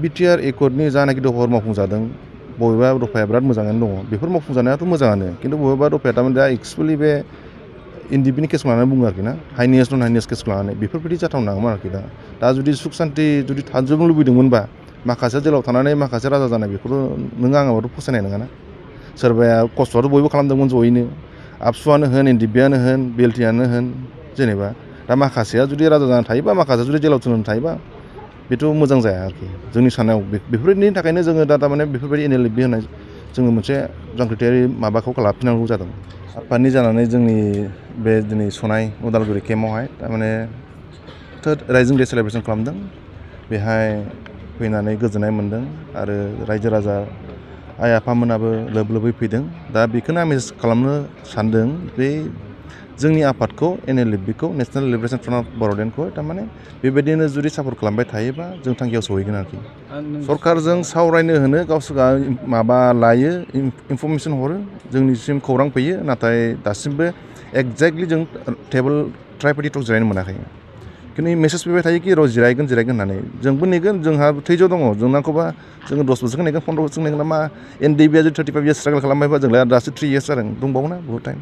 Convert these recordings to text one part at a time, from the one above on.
BTR एकर्डनि जानाखि दफाफोर मावफुंजादों बबेबा दफाया बिराद मोजाङैनो दङ बेफोर मावफुंजानायाथ' मोजाङानो खिन्थु बबेबा दफाया थारमाने दा एक्सुवेलि बे एनडिपिनि केसखौ लानानै बुङो आरोखि ना हाइनेस नन हाइनेस केसखौ लानानै बेफोरबायदि जाथावना नङामोन आरोखि दा जुदि सुख सान्थि जुदि थाजोबनो लुबैदोंमोनबा माखासे जेलाव थानानै माखासे राजा जानाय बेखौथ' नों आङाबाथ' फसायनाय नङाना सोरबाया खस्थ'आथ' बयबो खालामदोंमोन जयैनो आबसुआनो होन एनडिपिआनो होन बिएलटिआनो होन जेनेबा दा माखासेया जुदि राजा जानानै थायोबा माखासेया जुदि जेलाव थुनानै थायोबा बेथ' मोजां जाया आरोखि जोंनि साननायाव बेफोरबायदिनि थाखायनो जोङो दा थारमाने बेफोरबायदि एनएलएफबि होनाय जोङो मोनसे जांख्रिथायारि माबाखौ लाफिननांगौ जादों आफादनि जानानै जोंनि बे दिनै सनाय उदालगुरि केम्पआवहाय थारमाने राइजिं डे सेलेब्रेसन खालामदों बेहाय फैनानै गोजोननाय मोन्दों आरो रायजो राजा आइ आफामोनाबो लोब लोबै फैदों दा बेखौनो आं मेसेज खालामनो सानदों बे जोंनि आफादखौ एनएलएफबिखौ नेसनेल लिबारेसन फ्रन्ट अफ बर'लेण्डखौ थारमाने बेबायदिनो जुदि सापर्ट खालामबाय थायोबा जों थांखियाव सहैगोन आरोखि सरकारजों सावरायनो होनो गावसोरहा माबा लायो इनफरमेसन हरो जोंनिसिम खौरां फैयो नाथाय दासिमबो एक्जेक्टलि जों टेबोल ट्राइपार्टि टक जिरायनो मोनाखै खिन्थु मेसेज फैबाय थायो कि र' जिरायगोन होननानै जोंबो नेगोन जोंहा थैज' दङ जों नांगौबा जोङो 10 बोसोरखौ नेगोन 15 बोसोरखौ नेगोन मा एनडिपिआ जुदि 35 इयार्स स्ट्रागल खालामबायबा जोंलाय दासो 3 इयार्स जादों दंबावोना बहुत टाइम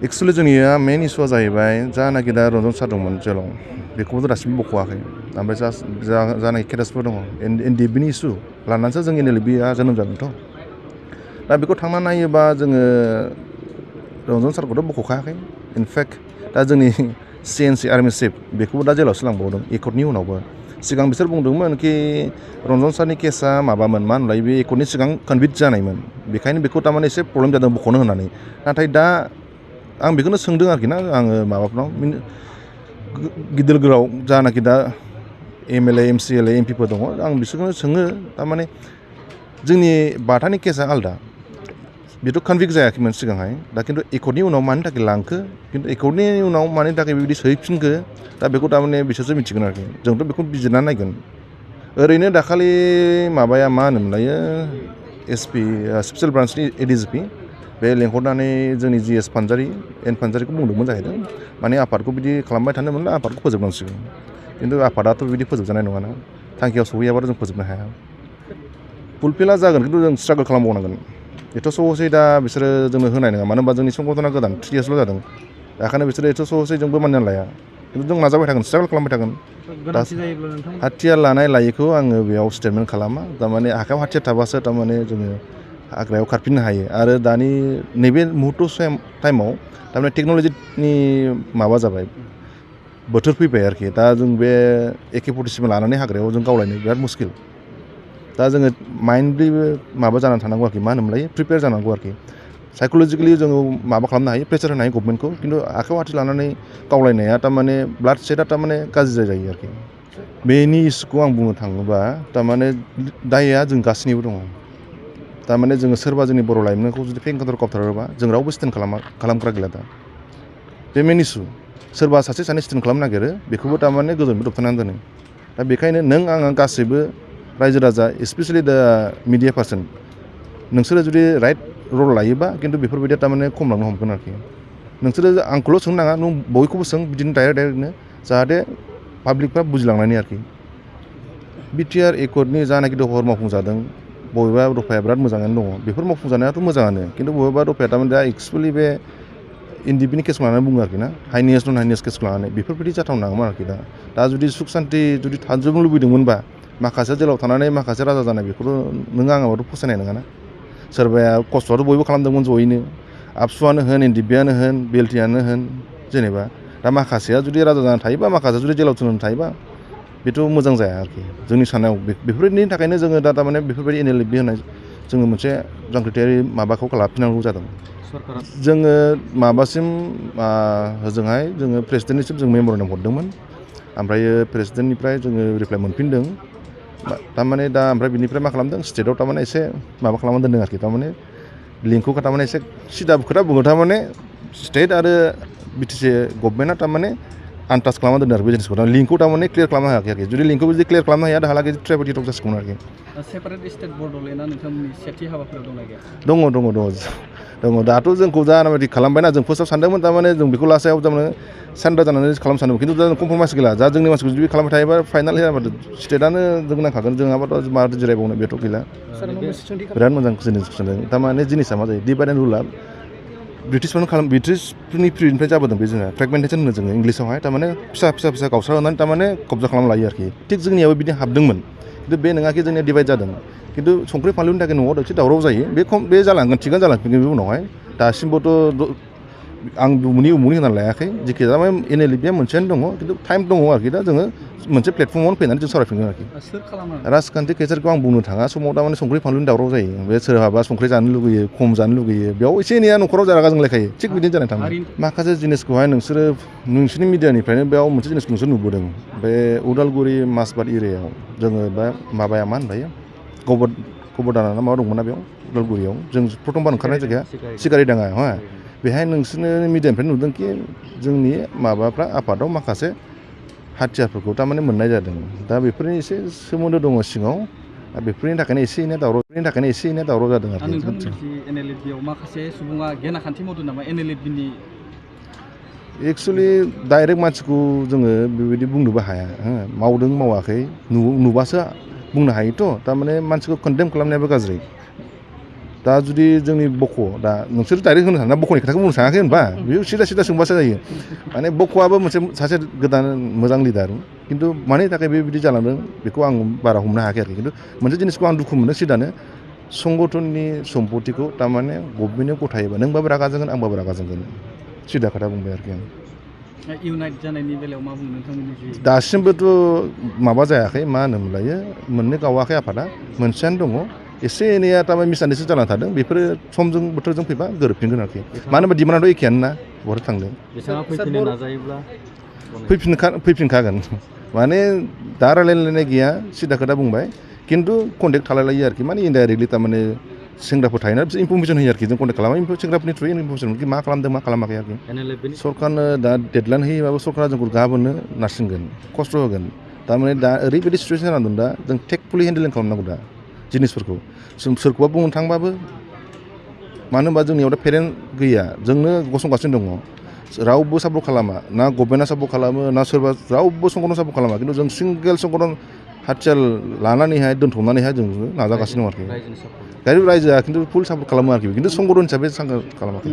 एक्सुवेलि जोंनिया मेन इस्युआ जाहैबाय जानाखि दा रन्जन सार दंमोन जेलाव बेखौबोथ' दासिमबो बख'वाखै ओमफ्राय जानाय केरेसफोर दङ एनडिपिनि इस्यु लानानैसो जों एनएलएफबिआ जोनोम जादोंथ' दा बेखौ थांना नायोबा जोङो रन्जन सारखौथ' बख'खायाखै इनफेक्ट दा जोंनि सिएनसि आर्मि चिफ बेखौबो दा जेलावसो लांबावदों एकर्डनि उनावबो सिगां बिसोर बुंदोंमोन कि रन्जन सारनि केसा माबामोन मा होनलाय बे एकर्डनि सिगां कनभिक्ट जानायमोन बेखायनो बेखौ थारमाने एसे प्रब्लेम जादों बख'नो होननानै नाथाय दा आं बेखौनो सोंदों आरोखि ना आङो माबाफोराव गिदिर गोलाव जानाखि दा एमएलए एमसिएलए एमपिफोर दङ आं बिसोरखौनो सोङो थारमाने जोंनि बाथानि केसा आलदा बेथ' कनभिक्ट जायाखैमोन सिगांहाय दा खिन्थु एकर्डनि उनाव मानि थाखाय लांखो खिन्थु एकर्डनि उनाव मानि थाखाय बेबायदि सोहैफिनखो दा बेखौ थारमाने बिसोरसो मिथिगोन आरोखि जोंथ' बेखौ बिजिरनानै नायगोन ओरैनो दाखालि माबाया मा होनोमोनलायो एसपि स्पेसियेल ब्रान्सनि एडिजिपि बे लेंहरनानै जोंनि जिएस फानजारिखौ बुंदोंमोन जाहैदों माने आफादखौ बिदि खालामबाय थानो मोनला आफादखौ फोजोबनांसिगोन खिन्थु आफादाथ' बिदि फोजोबजानाय नङाना थांखियाव सहैयाबाथ' जों फोजोबनो हाया फुलफिला जागोन खिन्थु जों स्ट्रागल खालामबावनांगोन एथ' सहसै दा बिसोरो जोंनो होनाय नङा मानो होनबा जोंनि संगठना गोदान 3 इयार्सल' जादों बेखायनो बिसोरो एथ' सहसै जोंबो मानिनानै लाया खिन्थु जों नाजाबाय थागोन स्ट्रागल खालामबाय थागोन हाथियार लानाय लायैखौ आङो बेयाव स्टेटमेन्ट खालामा थारमाने आखायाव हाथियार थाबासो थारमाने जोङो हाग्रायाव खारफिननो हायो आरो दानि नैबे मुहुर्त टाइमाव थारमाने टेक्न'लजिनि माबा जाबाय बोथोर फैबाय आरोखि दा जों बे AK-47 लानानै हाग्रायाव जों गावलायनो बिराद मुस्किल दा जोङो माइन्डलिबो माबा जानानै थानांगौ आरोखि मा होनोमोनलाय प्रिपेयार जानांगौ आरोखि साइक'लजिकेलि जोङो माबा खालामनो हायो प्रेसार होनो हायो गभर्नमेन्टखौ खिन्थु आखायाव हाथि लानानै गावलायनाया थारमाने ब्लाड सेटआ थारमाने गाज्रि जायो आरोखि बेनि इस्युखौ आं बुंनो थाङोबा थारमाने दायआ जों गासैनिबो दङ थारमाने जोङो सोरबा जोंनि बर' लाइमोनखौ जुदि फेक एनकाउन्टार खालामथारोबा जों रावबो स्टेन्ड खालामग्रा गैला दा बे मेन इस्यु सोरबा सासे सानै स्टेन्ड खालामनो नागिरो बेखौबो थारमाने गोजौनिफ्राय दबथायनानै दोनो दा बेखायनो नों आं गासैबो रायजो राजा स्पेसियेलि दा मिडिया पार्सन नोंसोरो जुदि राइट रल लायोबा खिन्थु बेफोरबायदिया थारमाने खमायलांनो हमगोन आरोखि नोंसोरो आंखौल' सोंनो नाङा नों बयखौबो सों बिदिनो डाइरेक्टनो जाहाथे पाब्लिकफ्रा बुजिलांनायनि आरोखि बिटिआर एकर्डनि जानाखि दफाफोर मावफुंजादों बबेबा दफाया बिराद मोजाङैनो दङ बेफोर मावफुंजानायाथ' मोजाङानो खिन्थु बबेबा दफाया थारमाने दा एक्सुवेलि बे एनडिपिनि केसखौ लानानै बुङो आरोखि ना हाइनेस नन हाइनेस केसखौ लानानै बेफोरबायदि जाथावना नङामोन आरोखि दा जुदि सुख सान्थि जुदि थाजोबनो लुबैदोंमोनबा माखासे जेलाव थानानै माखासे राजा जानाय बेखौथ' नों आङाबाथ' फसायनाय नङाना सोरबाया खस्थ'आथ' बयबो खालामदोंमोन जयैनो आबसुआनो होन एनडिपिआनो होन बिएलटिआनो होन जेनेबा दा माखासेया जुदि राजा जानानै थायोबा माखासेया जुदि जेलाव थुनानै थायोबा बेथ' मोजां जाया आरोखि जोंनि साननायाव बेफोरबायदिनि थाखायनो जोङो दा थारमाने बेफोरबायदि एनएलएफबि होनाय जोङो मोनसे जांख्रिथायारि माबाखौ लाफिननांगौ जादों जोङो माबासिम होजोंहाय जोङो प्रेसिडेन्टनिसिम जों मेम'रेन्डाम हरदोंमोन ओमफ्राय प्रेसिडेन्टनिफ्राय जोङो रिप्लाइ मोनफिनदों थारमाने दा ओमफ्राय बिनिफ्राय मा खालामदों स्टेटआव थारमाने एसे माबा खालामना दोन्दों आरोखि थारमाने लिंकखौ थारमाने एसे सिदा खोथा बुङो थारमाने स्टेट आरो बिटिसि गभर्नमेन्टआ थारमाने आनटाच खालामना दोनदों आरो बे जिनिसखौ लिंकखौ थारमाने क्लियार खालामनो हायाखै आरोखि जुदि लिंकखौ जुदि क्लियार खालामनो हाया दाहालागै ट्राइबेल टेक जासिगौमोन आरोखि सेपारेट स्टेट बड'लेण्डआ नोंथांमोननि सेथि हाबाफारियाव दंना गैया? दङ दाथ' जोंखौ जानाबायदि खालामबायना जों फार्स्टआव सानदोंमोन थारमाने जों बेखौ लास्टआव थारमाने सेन्टार जानानै खालामनो सानदोंमोन खिन्थु दा कमप्रमाइस गैला जा जोंनि मानसिखौ जुदि खालामबाय थायोबा फाइनालि जाबाथ' स्टेटआनो जों नांखागोन जों नङाबाथ' मा जिरायबावनो बेथ' गैला बिराद मोजां जिनिस सोंदों थारमाने जिनिसा मा जायो डिभाइड एन्ड रुलआ ब्रिटिशफोरनि पिरियडनिफ्राय जाबोदों बे जोंहा फ्रेगमेन्टेसन होनो जोङो इंलिसावहाय थारमाने फिसा गावस्रा होनानै थारमाने कब्जा खालामना लायो आरोखि थिग जोंनियाबो बिदि हाबदोंमोन खिन्थु बे नङाखि जोंनिया डिभाइड जादों खिन्थु संख्रि फानलुनि थाखाय न'आव दावसे दावराव जायो बे जालांगोन थिगानो जालांफिनगोन बे उनावहाय दासिमबोथ' आं उमुनि होनानै लायाखै जिखि जाया NLFBया मोनसेयानो दङ खिन्थु टाइम दङ आरोखि दा जोङो मोनसे प्लेटफर्मावनो फैनानै जों सावरायफिनगोन आरोखि सोर खालामो राजखान्थि केसारखौ आं बुंनो थाङा समाव थारमाने संख्रि फानलुनि दावराव जायो बे सोरहाबा संख्रि जानो लुगैयो खम जानो लुगैयो बेयाव एसे एनैया न'खराव रागा जोंलायखायो थिग बिदिनो जानानै थाङो माखासे जिनिसखौहाय नोंसोरनि मिडियानिफ्रायनो बेयाव मोनसे जिनिसखौ नोंसोर नुबोदों बे उदालगुरि माजबाद एरियायाव जोङो बा माबाया मा होनबायो गबरदाना ना माबा दंमोन ना बेयाव उदालगुरियाव जों प्रथमबार ओंखारनाय जायगाया सिगारिडाङा हा बेहाय नोंसोरनो मिडियानिफ्राय नुदों कि जोंनि माबाफ्रा आफादाव माखासे हाथियारफोरखौ थारमाने मोननाय जादों दा बेफोरनि एसे सोमोन्दो दङ सिङाव बेफोरनि थाखायनो एसे एनै दावराव जादों आरो नोंथांमोननि NLFBयाव माखासे सुबुङा गेना खान्थि मावदों नामा NLFBनि एक्सुवेलि डाइरेक्ट मानसिखौ जोङो बेबायदि बुंनोबो हाया मावदों मावाखै नुबासो बुंनो हायोथ' थारमाने मानसिखौ कन्डेम खालामनायाबो गाज्रि दा जुदि जोंनि बक' दा नोंसोर डाइरेक्ट होनो साना बक'नि खोथाखौ बुंनो सानाखै होनबा बेयो सिदा सोंबासो जायो माने बक'आबो मोनसे सासे गोदान मोजां लिडार खिन्थु मानि थाखाय बेबायदि जालांदों बेखौ आं बारा हमनो हायाखै आरोखि खिन्थु मोनसे जिनिसखौ आं दुखु मोनो सिदानो संगठननि सम्पतिखौ थारमाने गभर्नमेन्टनो गथायोबा नोंबाबो रागा जोंगोन आंबाबो रागा जोंगोन सिदा खोथा बुंबाय आरोखि आं इउनाइट जानायनि बेलायाव मा बुङो नोंथांमोननि दासिमबोथ' माबा जायाखै मा होनोमोनलायो मोननो गावाखै आफादा मोनसेयानो दङ एसे एनैया थारमाने मिसआन्डारस्टेन्डिं जानानै थादों बेफोरो समजों बोथोरजों फैबा गोरोबफिनगोन आरोखि मानो होनबा डिमान्डआथ' एखेयानो ना बहा थांदों फैफिनखागोन माने दा रायलायलायनाय गैया सिदा खोथा बुंबाय खिन्थु कन्टेक्ट थालायलायो आरोखि माने इनडाइरेक्टलि थारमाने सेंग्राफोर थायोना बिसोर इनफरमेसन होयो आरोखि जों कन्टेक्ट खालामो सेंग्राफोरनि थ्रुयै इनफरमेसन कि मा खालामदों मा खालामाखै आरोखि सरकारनो दा डेडलाइन होयोबाबो सरकारा जोंखौ गाबोननो नारसिनगोन खस्थ' होगोन थारमाने दा ओरैबायदि सिचुवेसन जानानै दं दा जों टेकफुलि हेन्डेलिं खालामनांगौ दा जिनिसफोरखौ जों सोरखौबा बुंनो थांबाबो मानो होनबा जोंनियाव दा पेरेन्ट गैया जोंनो गसंगासिनो दङ रावबो सापर्ट खालामा ना गभर्नमेन्टआ सापर्ट खालामो ना सोरबा रावबो संगठन सापर्ट खालामा खिन्थु जों सिंगेल संगठन हाथियार लानानैहाय दोनथ'नानैहाय जों नाजागासिनो दं आरोखि रायजोआ खिन्थु फुल सापर्ट खालामो आरोखि खिन्थु संगठन हिसाबै खालामाखै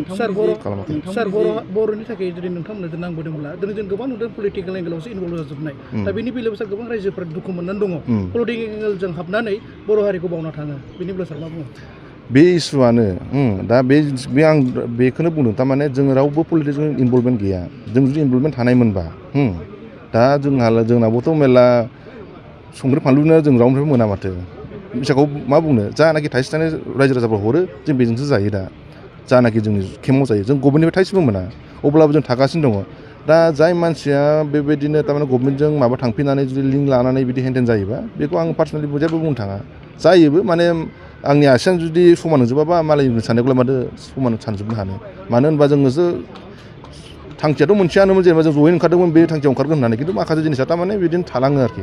बर'नि थाखाय जुदि नोंथांमोननो नांबोदोंब्ला दिनै जों गोबां नुदों पलिटिकेल एंगेलावसो इनभल्भ जाजोबनाय दा बेनि बेलायाव सार गोबां रायजोफोरा दुखु मोननानै दङ पलिटिकेल एंगेलजों हाबनानै बर' हारिखौ बावना थाङो बेनि बेलायाव सार मा बुङो बे इसुआनो दा बे आं बेखौनो बुंदों थारमाने जों रावबो पलिटिक्सजों इनभल्भमेन्ट गैया जों जुदि इनभल्भमेन्ट थानायमोनबा दा जोंनावबोथ' मेरला संख्रि फानलुनो जों रावनिफ्रायबो मोना माथो फैसाखौ मा बुंनो जानाखि थाइसे थाइनै रायजो राजाफोर हरो जों बेजोंसो जायो दा जानाखि जोंनि केम्पआव जायो जों गभर्नमेन्टनिफ्राय थाइसेबो मोना अब्लाबो जों थागासिनो दङ दा जाय मानसिया बेबायदिनो थारमाने गभर्नमेन्टजों माबा थांफिननानै जुदि लिंक लानानै बिदि हेन्डेल जायोबा बेखौ आं पार्सनेलि जेबो बुंनो थाङा जायोबो माने आंनि आसियानो जुदि समान नंजोबाबा मालायनि साननायखौलाय माथो समान सानजोबनो हानो मानो होनबा जोङोसो थांखियाथ' मोनसेयानोमोन जेनेबा जों जयै ओंखारदोंमोन बे थांखियाव ओंखारगोन होननानै खिन्थु माखासे जिनिसा थारमाने बिदिनो थालाङो आरोखि